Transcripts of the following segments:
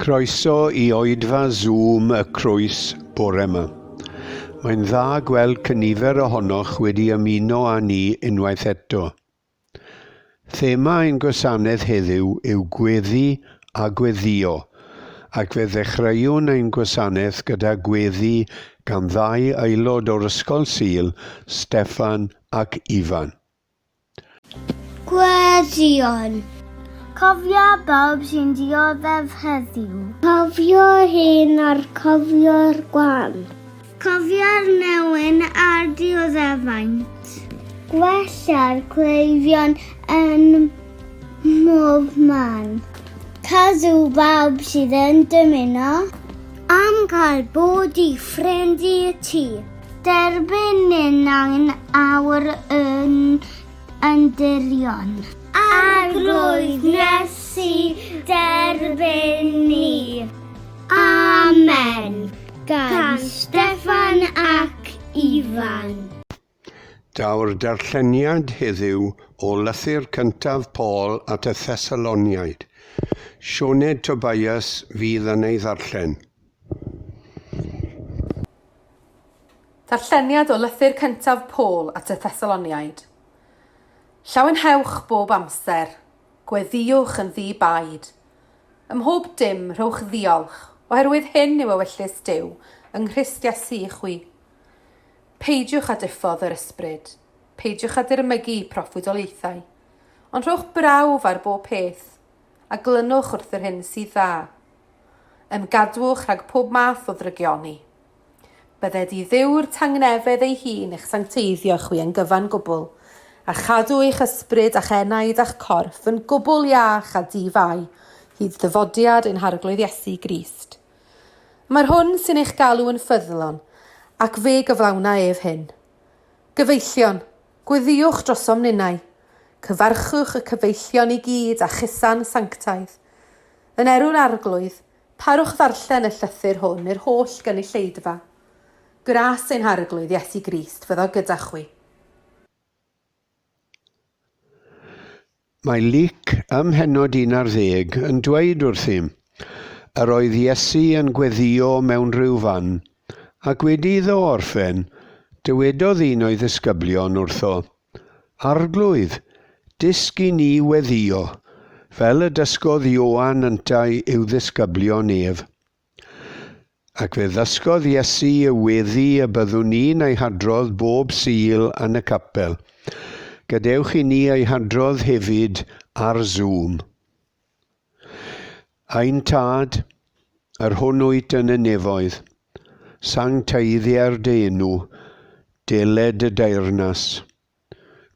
Croeso i oedfa Zoom y Crwys bore yma. Mae'n dda gweld cynifer ohonoch wedi ymuno â ni unwaith eto. Thema ein gwasanaeth heddiw yw gweddi a gweddïo, ac fe ddechreuwn ein gwasanaeth gyda gweddi gan ddau aelod o'r Ysgol Sul, Steffan ac Ifan. Gweddïon. Cofio bawb sy'n dioddef heddiw. Cofio'r hen a'r cofio'r gwan. Cofio'r newyn a'r dioddefaint. Gwella'r cleifion yn mhob man. Cadw bawb sydd yn dymuno. Am gael bod i ffrind i ti. Derbyn ninnau'n awr yn ymdirion. Arglwydd Iesu, derbyn ni. Amen. Gan Steffan ac Ifan. Daw'r darlleniad heddiw o lythyr cyntaf Paul at y Thessaloniaid. Sioned Tobias fydd yn ei ddarllen. Darlleniad o lythyr cyntaf Paul at y Thessaloniaid. Llawenhewch bob amser, gweddïwch yn ddi-baid. Ym mhob dim rhowch ddiolch, oherwydd hyn yw ewyllys Duw yng Nghrist Iesu i chwi. Peidiwch â diffodd yr Ysbryd, peidiwch â dirmygu proffwydoliaethau, ond rhowch brawf ar bob peth, a glynwch wrth yr hyn sydd dda. Ymgadwch rhag pob math o ddrygioni. Bydded i Dduw'r tangnefedd ei hun eich sancteiddio chwi yn gyfan gwbl, a chadw eich ysbryd a'ch enaid a'ch corff yn gwbl iach a di-fai, hyd ddyfodiad ein Harglwydd Iesu Grist. Mae'r hwn sy'n eich galw yn ffyddlon, ac fe gyflawna ef hyn. Gyfeillion, gweddïwch drosom ninnau. Cyfarchwch y cyfeillion i gyd â chusan sanctaidd. Yn erw'r Arglwydd, parwch ddarllen y llythyr hwn i'r holl gynulleidfa. Gras ein Harglwydd Iesu Grist fyddo gyda chwi. Mae Luc ym mhennod 11 yn dweud wrthym, Yr oedd Iesu yn gweddïo mewn rhyw fan, ac wedi iddo orffen, dywedodd un o'i ddisgyblion wrtho, Arglwydd, dysg i ni weddïo, fel y dysgodd Ioan yntau i'w ddisgyblion ef. Ac fe ddysgodd Iesu y weddi y byddwn ni'n ei hadrodd bob Sul yn y capel. Gadewch i ni ei hadrodd hefyd ar Zoom. Ein Tad, yr hwn wyt yn y nefoedd, sancteiddier dy enw, deled dy deyrnas.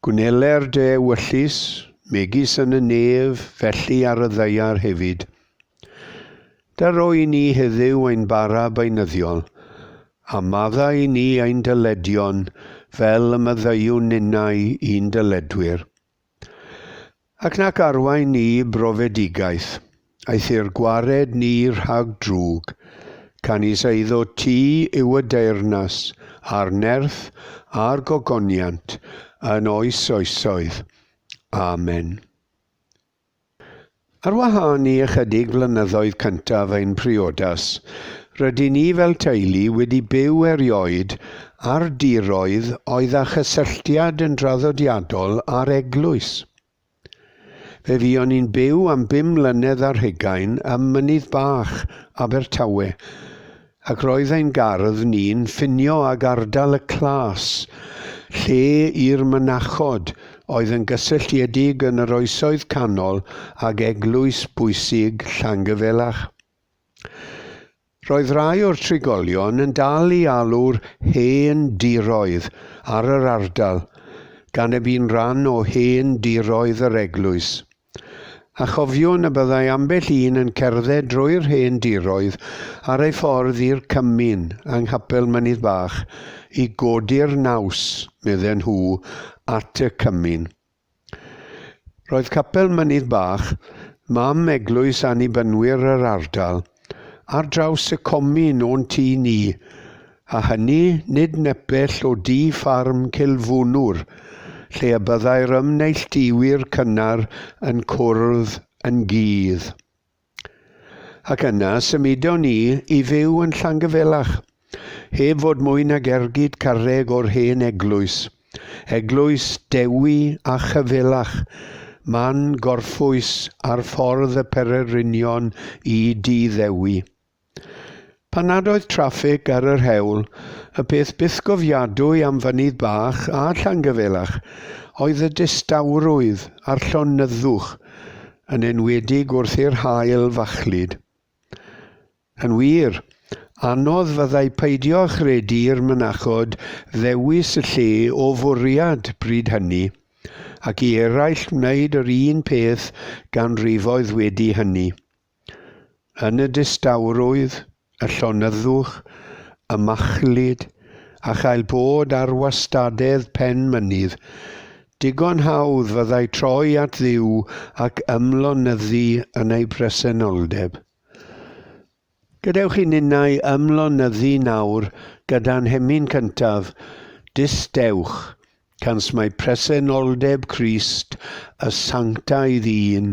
Gwneler dy ewyllys, megis yn y nef, felly ar y ddaear hefyd. Dyro i ni heddiw ein bara beunyddiol, a madda i ni ein dyledion, fel y maddeuwn ninnau i'n dyledwyr. Ac nac arwain ni i brofedigaeth, aethu'r gwared ni rhag drwg, canys eiddo ti yw y deyrnas, a'r nerth, a'r gogoniant, yn oes oesoedd. Amen. Ar wahân i ychydig flynyddoedd cyntaf ein priodas, rydyn ni fel teulu wedi byw erioed ar diroedd oedd â chysylltiad yn draddodiadol â'r eglwys. Fe fuon ni'n byw am bum mlynedd ar hugain ym Mynydd Bach, Abertawe, ac roedd ein gardd ni'n ffinio ag ardal y Clas, lle i'r mynachod oedd yn gysylltiedig yn yr Oesoedd Canol ag eglwys bwysig Llangyfelach. Roedd rhai o'r trigolion yn dal i alw'r hen diroedd ar yr ardal, gan y bu'n rhan o hen diroedd yr eglwys. A chofiwn y byddai ambell un yn cerdded drwy'r hen diroedd ar ei ffordd i'r cymun yng Nghapel Mynydd Bach i godi'r naws, medden nhw, at y cymun. Roedd Capel Mynydd Bach, mam eglwys Annibynwyr yr ardal, ar draws y comin o'n tŷ ni, a hynny nid nepell o dŷ ffarm Cilfwnwr, lle y byddai'r ymneilltuwyr cynnar yn cwrdd yn gudd. Ac yna symudon ni i fyw yn Llangyfelach, heb fod mwy nag ergyd carreg o'r hen eglwys. Eglwys Dewi a Chyfelach, man gorffwys ar ffordd y pererinion i Dŷ Ddewi. Pan nad oedd traffig ar yr hewl, y peth bythgofiadwy am Fynydd Bach a Llangyfelach oedd y distawrwydd a'r llonyddwch, yn enwedig wrth i'r haul fachlud. Yn wir, anodd fyddai peidio â chredu i'r mynachod ddewis y lle o fwriad bryd hynny, ac i eraill wneud yr un peth ganrifoedd wedi hynny. Yn y distawrwydd, y llonyddwch, y machlud, a chael bod ar wastadedd pen mynydd, digon hawdd fyddai troi at Dduw ac ymlonyddu yn ei bresenoldeb. Gadewch i ninnau ymlonyddu nawr gyda'n hemyn cyntaf, Distewch, Cans mae presenoldeb Crist y sanctaidd un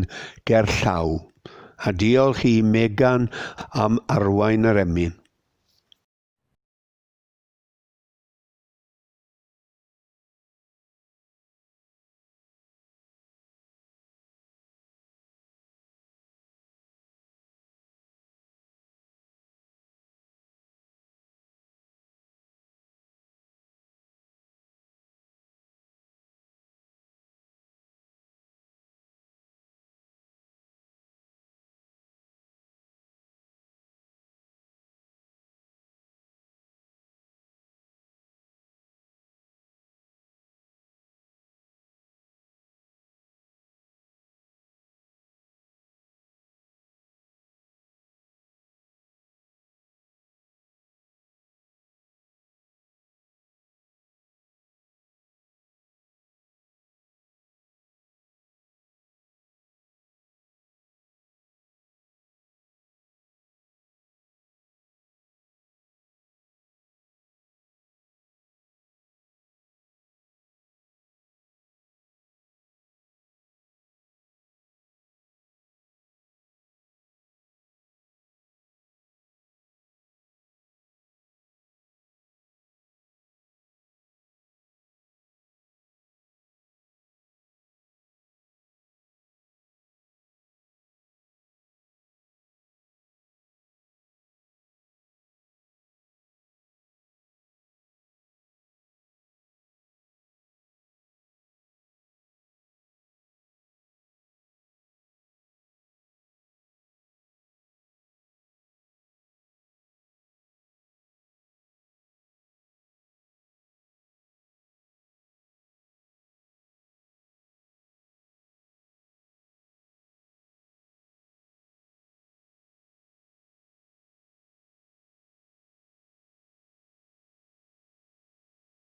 ger llaw. A diolch i Megan am arwain yr emyn.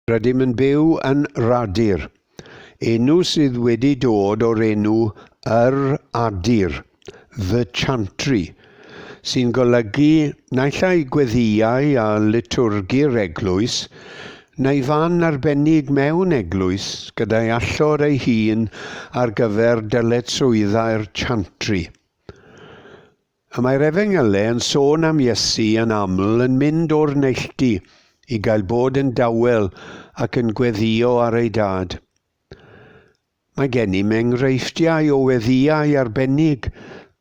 Rydym yn byw yn Radur, enw sydd wedi dod o'r enw Yr Adur, The Chantry, sy'n golygu naill ai gweddïau a litwrgi'r eglwys, neu fan arbennig mewn eglwys gyda'i allor ei hun ar gyfer dyletswyddau'r chantry. Y mae'r Efengylau yn sôn am Iesu yn aml yn mynd o'r neilltu i gael bod yn dawel ac yn gweddïo ar ei dad. Mae gennym enghreifftiau o weddïau arbennig,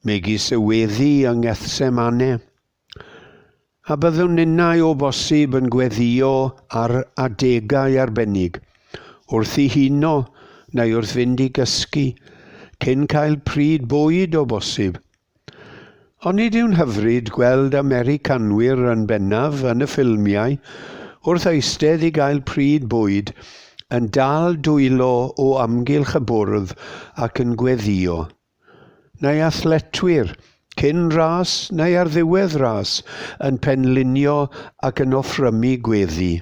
megis y weddi yng Ngethsemane. A byddwn ninnau o bosib yn gweddïo ar adegau arbennig, wrth i huno neu wrth fynd i gysgu, cyn cael pryd bwyd o bosib. Ond nid yw'n hyfryd gweld Americanwyr yn bennaf yn y ffilmiau, wrth eistedd i gael pryd bwyd, yn dal dwylo o amgylch y bwrdd ac yn gweddïo. neu athletwyr, cyn ras neu ar ddiwedd ras, yn penlinio ac yn offrymu gweddi.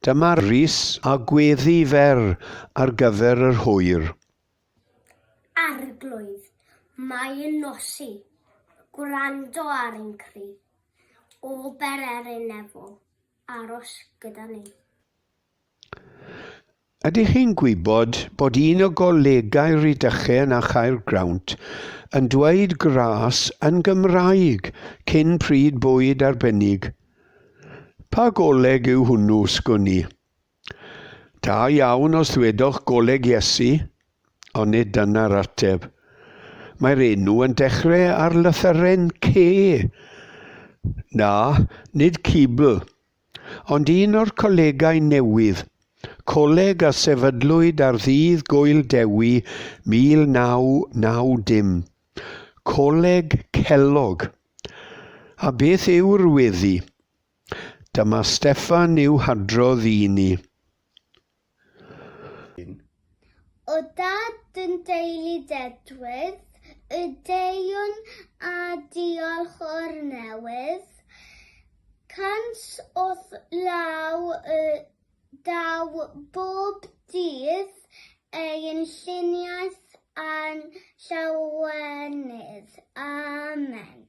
Dyma ris a gweddi fer ar gyfer yr hwyr. Arglwydd, mae yn nosi, gwrando ar ein cri, o bererin nefol, aros gyda ni. Ydych chi'n gwybod bod un o golegau Rhydychen a Chaergrawnt yn dweud gras yn Gymraeg cyn pryd bwyd arbennig? Pa goleg yw hwnnw, sgwn i? Da iawn os ddwedoch Goleg Iesu, ond nid dyna'r ateb. Mae'r enw yn dechrau ar lythyren C. Na, nid cibl, ond un o'r colegau newydd, coleg a sefydlwyd ar ddydd Gŵyl Dewi 1990, Coleg Cellog. A beth yw'r weddi? Dyma Steffan i'w hadrodd i ni. O dad yn deulu dedwydd, y deuwn a diolch o'r newydd, cans o'th law y daw bob dydd ein lluniaeth a'n llawenydd. Amen.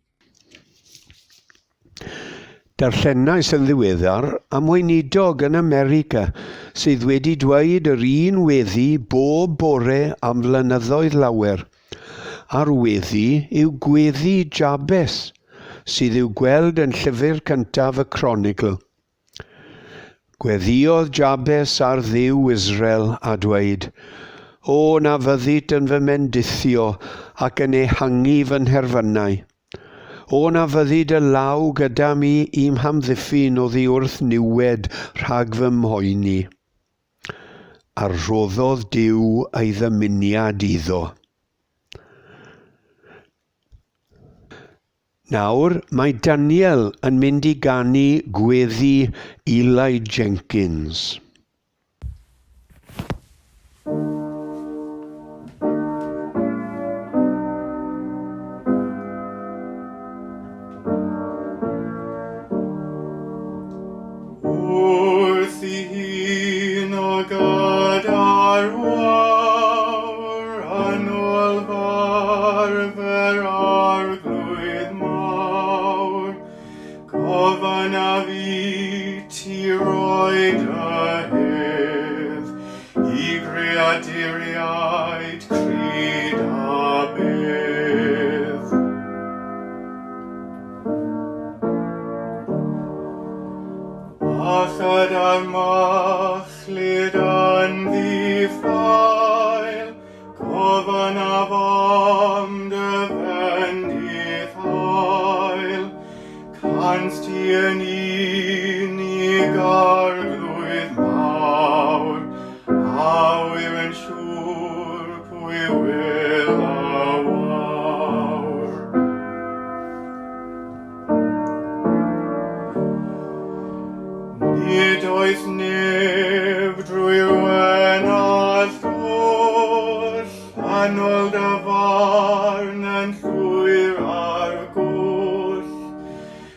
Darllenais yn ddiweddar am weinidog yn America sydd wedi dweud yr un weddi bob bore am flynyddoedd lawer, a'r weddi yw gweddi Jabes, sydd i'w gweld yn llyfr cyntaf y Cronicl. Gweddïodd Jabes ar Dduw Israel a dweud, O na fyddit yn fy mendithio ac yn ehangu fy nherfynau. O na fyddi dy law gyda mi i'm hamddiffyn oddi wrth niwed rhag fy mhoeni. A rhoddodd Duw ei ddymuniad iddo. Nawr mae Daniel yn mynd i ganu gweddi Eli Jenkins. Wrth i hun o gyda'r wawr, yn ôl farfer arglwydd mawr, Gofynnaf i ti roi dy hedd i greaduriaid crud a bydd. A chyda'r machlud yn ddi-ffael, Gofynnaf am dy fendith hael, Cans ti yn unig arglwydd mawr, A wyr yn siŵr pwy wil a wawr. Nid oes neb drwy'r wen a llwll, Yn ôl dy farn yn llwyr ar goll.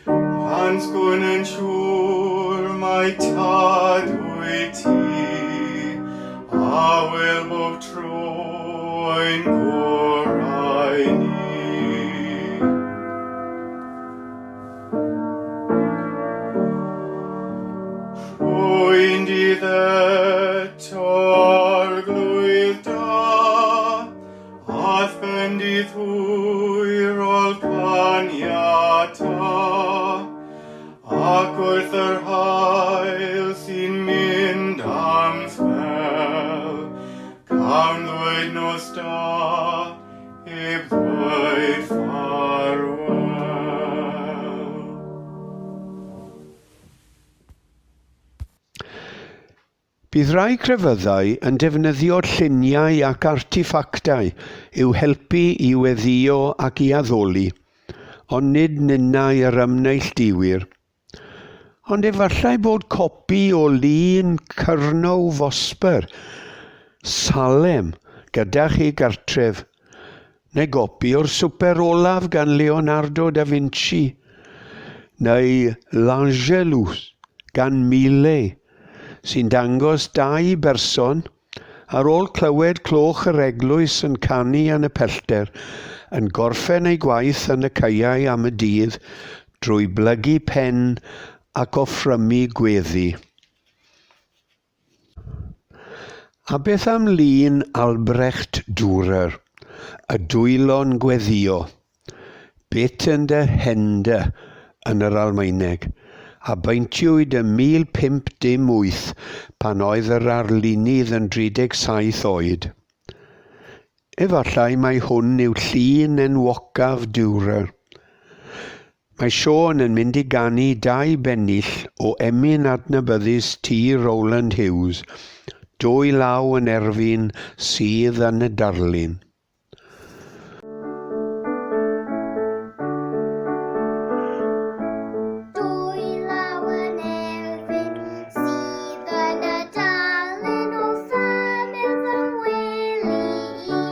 Pan sgwn yn siŵr mai tad wyt ti, A wil bob tro ein gorau ni. Rwy'n dydd eto arglwydd da, a'th bendith hwyrol caniata, ac wrth yr haul sy'n mynd am sbel, cawn ddweud nos da, heb ddweud ffarwel. Bydd rhai crefyddau yn defnyddio lluniau ac arteffactau i'w helpu i weddïo ac i addoli, ond nid ninnau yr ymneilltuwyr. Ond efallai bod copi o lun Curnow Vosper, Salem, gyda chi gartref, neu gopi o'r Swper Olaf gan Leonardo da Vinci, neu L'Angelus gan Millet, sy'n dangos dau berson, ar ôl clywed cloch yr eglwys yn canu yn y pellter, yn gorffen eu gwaith yn y caeau am y dydd drwy blygu pen ac offrymu gweddi. A beth am lun Albrecht Dürer, y dwylo'n gweddio, Betende Hände yn yr Almaeneg, a baentiwyd ym 1518 pan oedd yr arlunydd yn 37 oed. Efallai mai hwn yw llun enwocaf Dürer. Mae Siôn yn mynd i ganu dau bennill o emyn adnabyddus T. Rowland Hughes, Dwy law yn erfyn sydd yn y darlun. Dwy law yn erfyn sydd yn y darlun wrth ymyl fy ngwely i.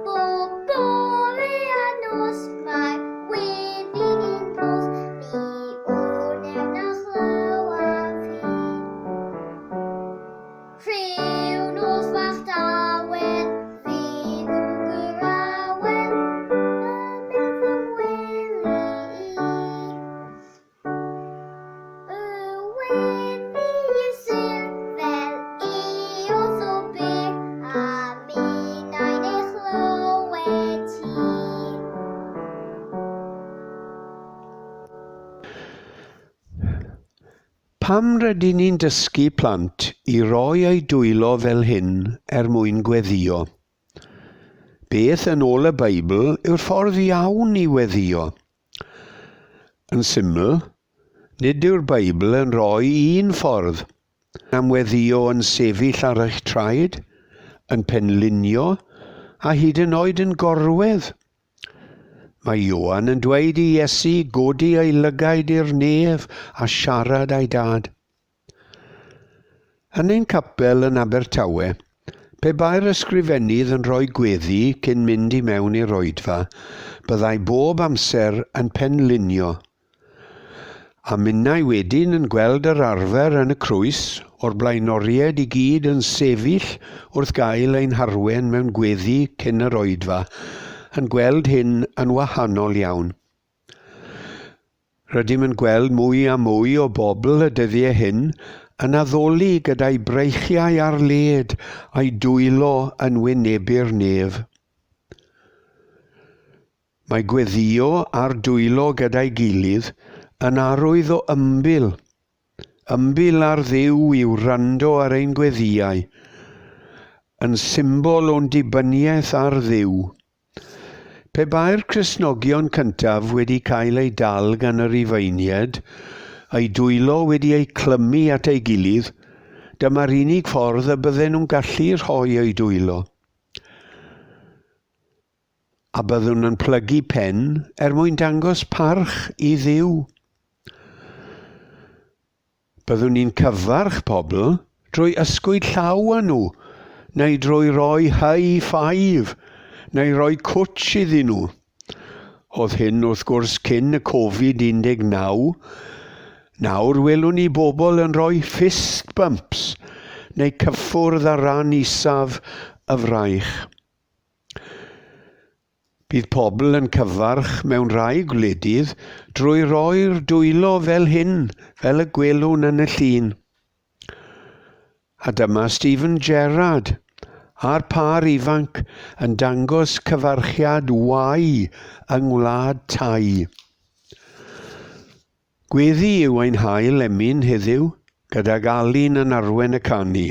Bob bore a nos mae weddi'n un dlos, mi wn er na chlywaf hi. Rhyw nos fach dawel, fe ddwg yr awel, ymyl fy ngwely i. Y weddi yw sur fel eos o bur, a minnau'n ei chlywed hi. Pam rydyn ni'n dysgu plant i roi eu dwylo fel hyn er mwyn gweddio? Beth yn ôl y Beibl yw'r ffordd iawn i weddio? Yn syml, nid yw'r Beibl yn rhoi un ffordd am weddio yn sefyll ar eich traed, yn penlinio a hyd yn oed yn gorwedd. Mae Ioan yn dweud i Iesu godi ei lygaid i'r nef a siarad â'i dad. Yn ein capel yn Abertawe, pe bai'r ysgrifennydd yn rhoi gweddi cyn mynd i mewn i'r oedfa, byddai bob amser yn penlinio. A minnau wedyn yn gweld yr arfer yn y crwys o'r blaenoriaid i gyd yn sefyll wrth gael ein harwen mewn gweddi cyn yr oedfa, yn gweld hyn yn wahanol iawn. Rydym yn gweld mwy a mwy o bobl y dyddiau hyn yn addoli gyda'i breichiau ar led a'i dwylo yn wynebu'r nef. Mae gweddio a'r dwylo gyda'i gilydd yn arwydd o ymbil. Ymbil ar Dduw i wrando ar ein gweddiau, yn symbol o'n dibyniaeth ar Dduw. Pe bai'r Cristnogion cyntaf wedi cael eu dal gan y Rufeiniaid, a'i dwylo wedi eu clymu at ei gilydd, dyma'r unig ffordd y bydden nhw'n gallu rhoi eu dwylo. A byddwn yn plygu pen er mwyn dangos parch i Dduw. Byddwn ni'n cyfarch pobl drwy ysgwyd llaw â nhw, neu drwy roi high five, neu roi cwtsh iddyn nhw. Oedd hyn wrth gwrs cyn y Covid-19. Nawr welwn ni bobl yn rhoi fist bumps neu cyffwrdd ar ran isaf y fraich. Bydd pobl yn cyfarch mewn rhai gwledydd drwy roi'r dwylo fel hyn, fel y gwelwn yn y llun. A dyma Steven Gerrard a'r pâr ifanc yn dangos cyfarchiad Y yng Ngwlad Thai. Gweddi yw ein hail emyn heddiw, gydag Alun yn arwen y canu.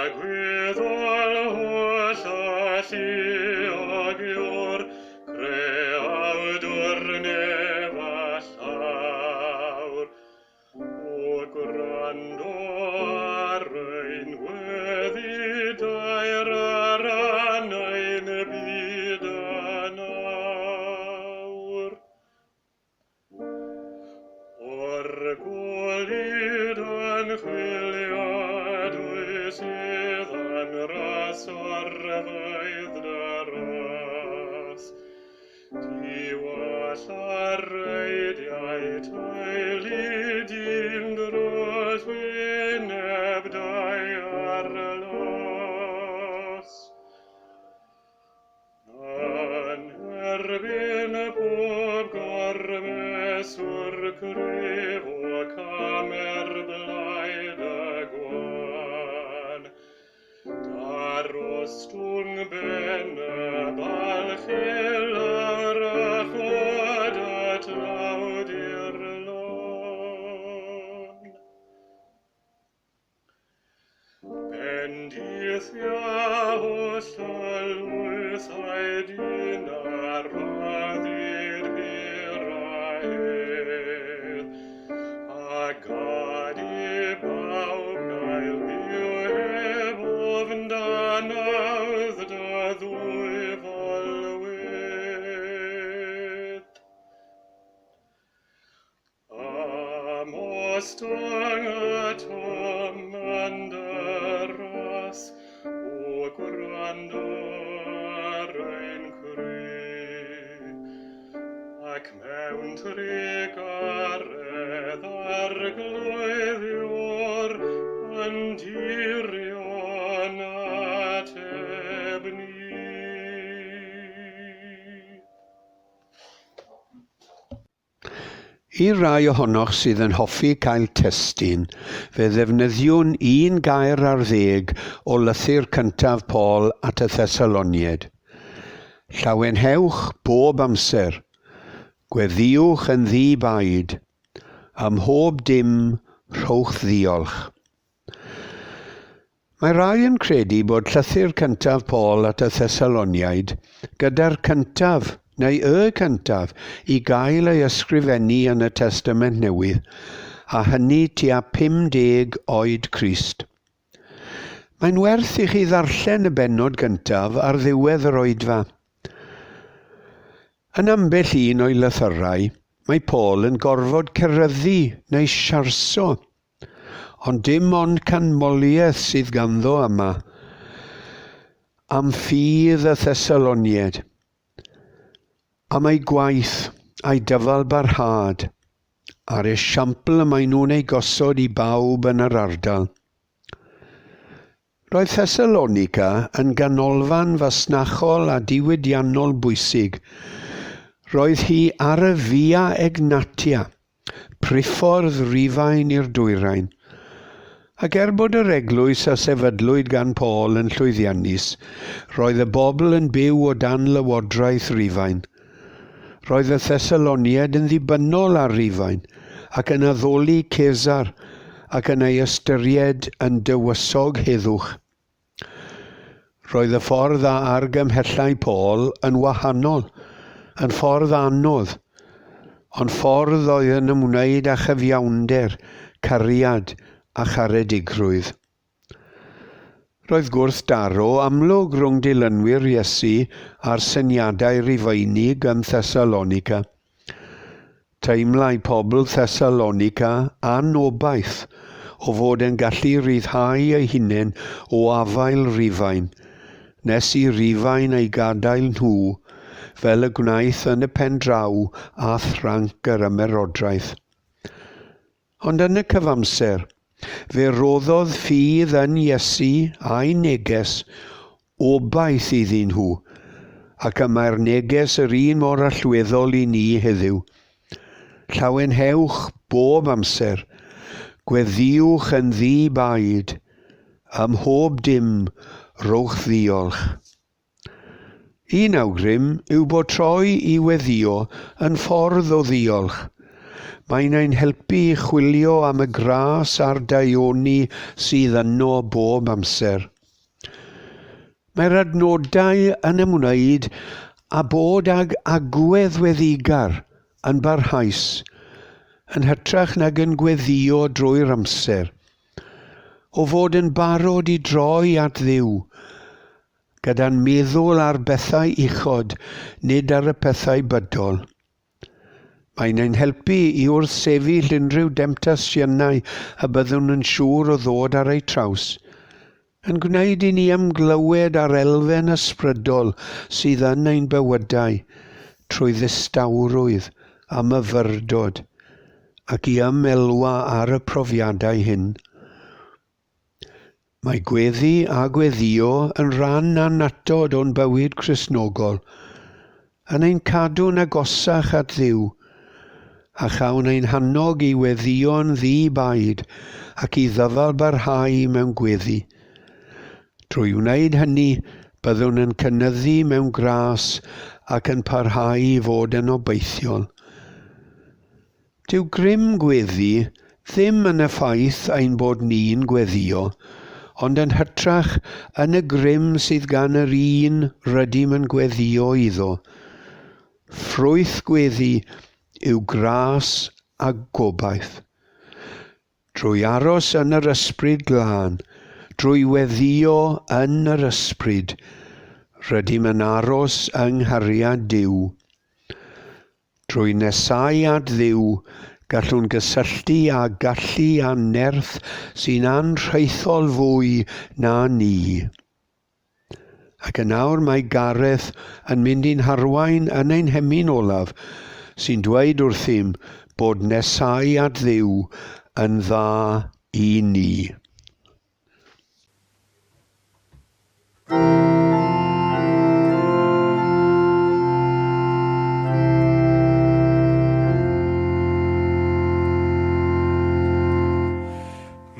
Dragwyddol holl alluog yw'r creawdwr nef a llawr. O gwrando ar ein gweddi daer ar ran ein byd yn awr. O'r golud yn chwiliadwy sydd yn ras orfaidd dy ras. Diwall ar reidiau teulu dyn dros wyneb daear las. Yn erbyn yn y balch i lawr a chod y tlawd i'r lôn. Bendithia oll y lwyth a'i dyn a roddir hir a hedd, a gad i bawb gael byw heb ofn dan nawdd dy ddwyfol wedd. Am ostwng y tom yn dy ras, o gwrando ar ein cri, ac mewn trugaredd Arglwydd Iôr yn dirion ateb ni. I rai ohonoch sydd yn hoffi cael testun, fe ddefnyddiwn un gair ar ddeg o lythyr cyntaf Paul at y Thessaloniaid. Llawenhewch bob amser. Gweddïwch yn ddi-baid. Ym mhob dim, rhowch ddiolch. Mae rhai yn credu bod llythyr cyntaf Paul at y Thessaloniaid gyda'r cyntaf, neu y cyntaf, i gael ei ysgrifennu yn y Testament Newydd, a hynny tua 50 oed Crist. Mae'n werth i chi ddarllen y bennod gyntaf ar ddiwedd yr oedfa. Yn ambell un o'i lythyrau, mae Paul yn gorfod ceryddu neu siarso. Ond dim ond canmoliaeth sydd ganddo yma am ffydd y Thessaloniaid, am ei gwaith a'i dyfal barhad, a'r esiampl y maen nhw'n ei gosod i bawb yn yr ardal. Roedd Thessalonica yn ganolfan fasnachol a diwydiannol bwysig. Roedd hi ar y Via Egnatia, priffordd Rufain i'r dwyrain. Ac er bod yr eglwys a sefydlwyd gan Paul yn llwyddiannus, roedd y bobl yn byw o dan lywodraeth Rufain. Roedd y Thessaloniaid yn ddibynnol ar Rufain ac yn addoli Cesar ac yn ei ystyried yn dywysog heddwch. Roedd y ffordd a argymhellai Paul yn wahanol, yn ffordd anodd, ond ffordd oedd yn ymwneud â chyfiawnder, cariad a charedigrwydd. Roedd gwrthdaro amlwg rhwng dilynwyr Iesu a'r syniadau Rufeinig yn Thessalonica. Teimlai pobl Thessalonica anobaith o fod yn gallu rhyddhau eu hunain o afael Rufain, nes i Rufain eu gadael nhw, fel y gwnaeth yn y pen draw â thranc yr ymerodraeth. Ond yn y cyfamser, fe roddodd ffydd yn Iesu a'i neges obaith iddyn nhw, ac y mae'r neges yr un mor allweddol i ni heddiw. Llawenhewch bob amser, gweddïwch yn ddi-baid, ym mhob dim rhowch ddiolch. Un awgrym yw bod troi i weddïo yn ffordd o ddiolch. Mae'n ein helpu i chwilio am y gras a'r daioni sydd yno bob amser. Mae'r adnodau yn ymwneud â bod ag agwedd weddigar yn barhaus, yn hytrach nag yn gweddïo drwy'r amser, o fod yn barod i droi at Dduw, gyda'n meddwl ar bethau uchod, nid ar y pethau bydol. Mae'n ein helpu i wrthsefyll unrhyw demtasiynau y byddwn yn siŵr o ddod ar eu traws, yn gwneud i ni ymglywed â'r elfen ysbrydol sydd yn ein bywydau trwy ddistawrwydd a myfyrdod, ac i ymelwa ar y profiadau hyn. Mae gweddi a gweddïo yn rhan annatod o'n bywyd Cristnogol, yn ein cadw'n agosach at Dduw, a chawn ein hannog i weddïo'n ddi-baid ac i ddyfal barhau mewn gweddi. Trwy wneud hynny, Byddwn yn cynyddu mewn gras ac yn parhau i fod yn obeithiol. Dyw grym gweddi ddim yn y ffaith ein bod ni'n gweddïo, ond yn hytrach yn y grym sydd gan yr un rydym yn gweddïo iddo. Ffrwyth gweddi yw gras a gobaith. Drwy aros yn yr Ysbryd Glân, drwy weddïo yn yr Ysbryd, rydym yn aros yng nghariad Duw. Drwy nesáu at Dduw, gallwn gysylltu â gallu a nerth sy'n anrhaethol fwy na ni. Ac yn awr mae Gareth yn mynd i'n harwain yn ein hemyn olaf, sy'n dweud wrthym bod nesáu at Dduw yn dda i ni.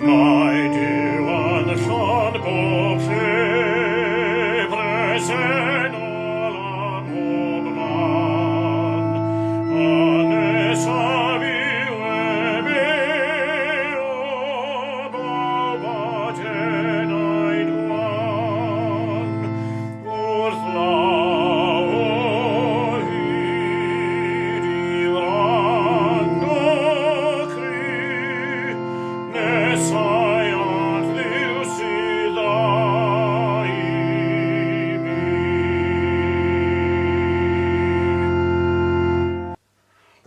Mae Duw yn llon bob lle, bresennol ym mhob man. A nesaf yw efe o bawb at enaid wan. Wrth law o hyd i wrando cri, nesau at Dduw sydd dda i mi.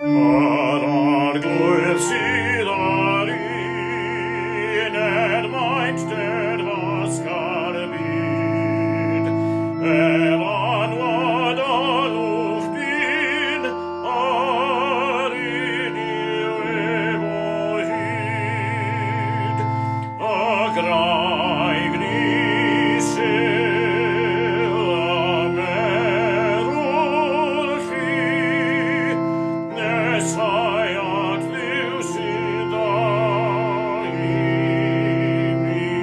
Yr Arglwydd sydd ar un er maint deyrnasgar y byd. Ef anwad alwch dyn, a'r un yw ef o hyd. Y graig ni syl a merw'r llu, nesau at Dduw sydd dda i mi.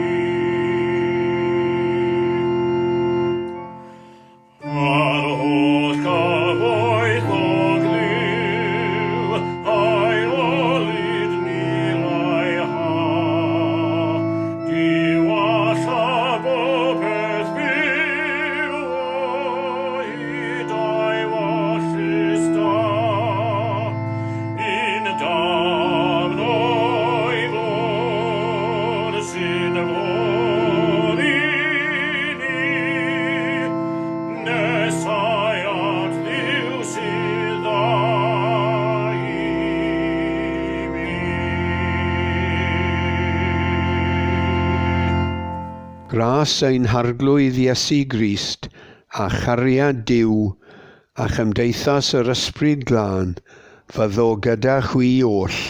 Yr holl gyfoethog Dduw, a'i olud ni laiha. Diwalla bob peth byw o hyd a'i wallus da. Un dafn o'i fod sy'n fod i ni, nesau at Dduw sydd dda i mi. Gras ein Harglwydd Iesu Grist a chariad Duw a chymdeithas yr Ysbryd Glân fyddo gyda chwi oll.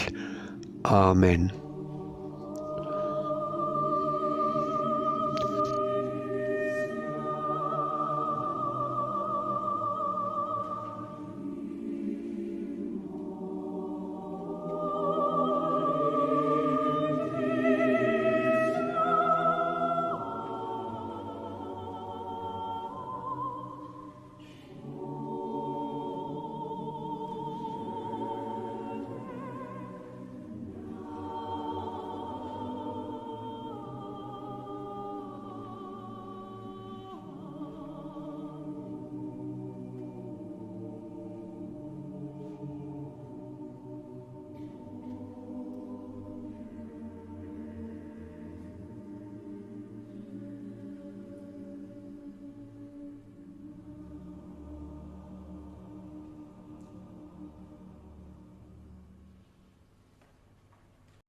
Amen.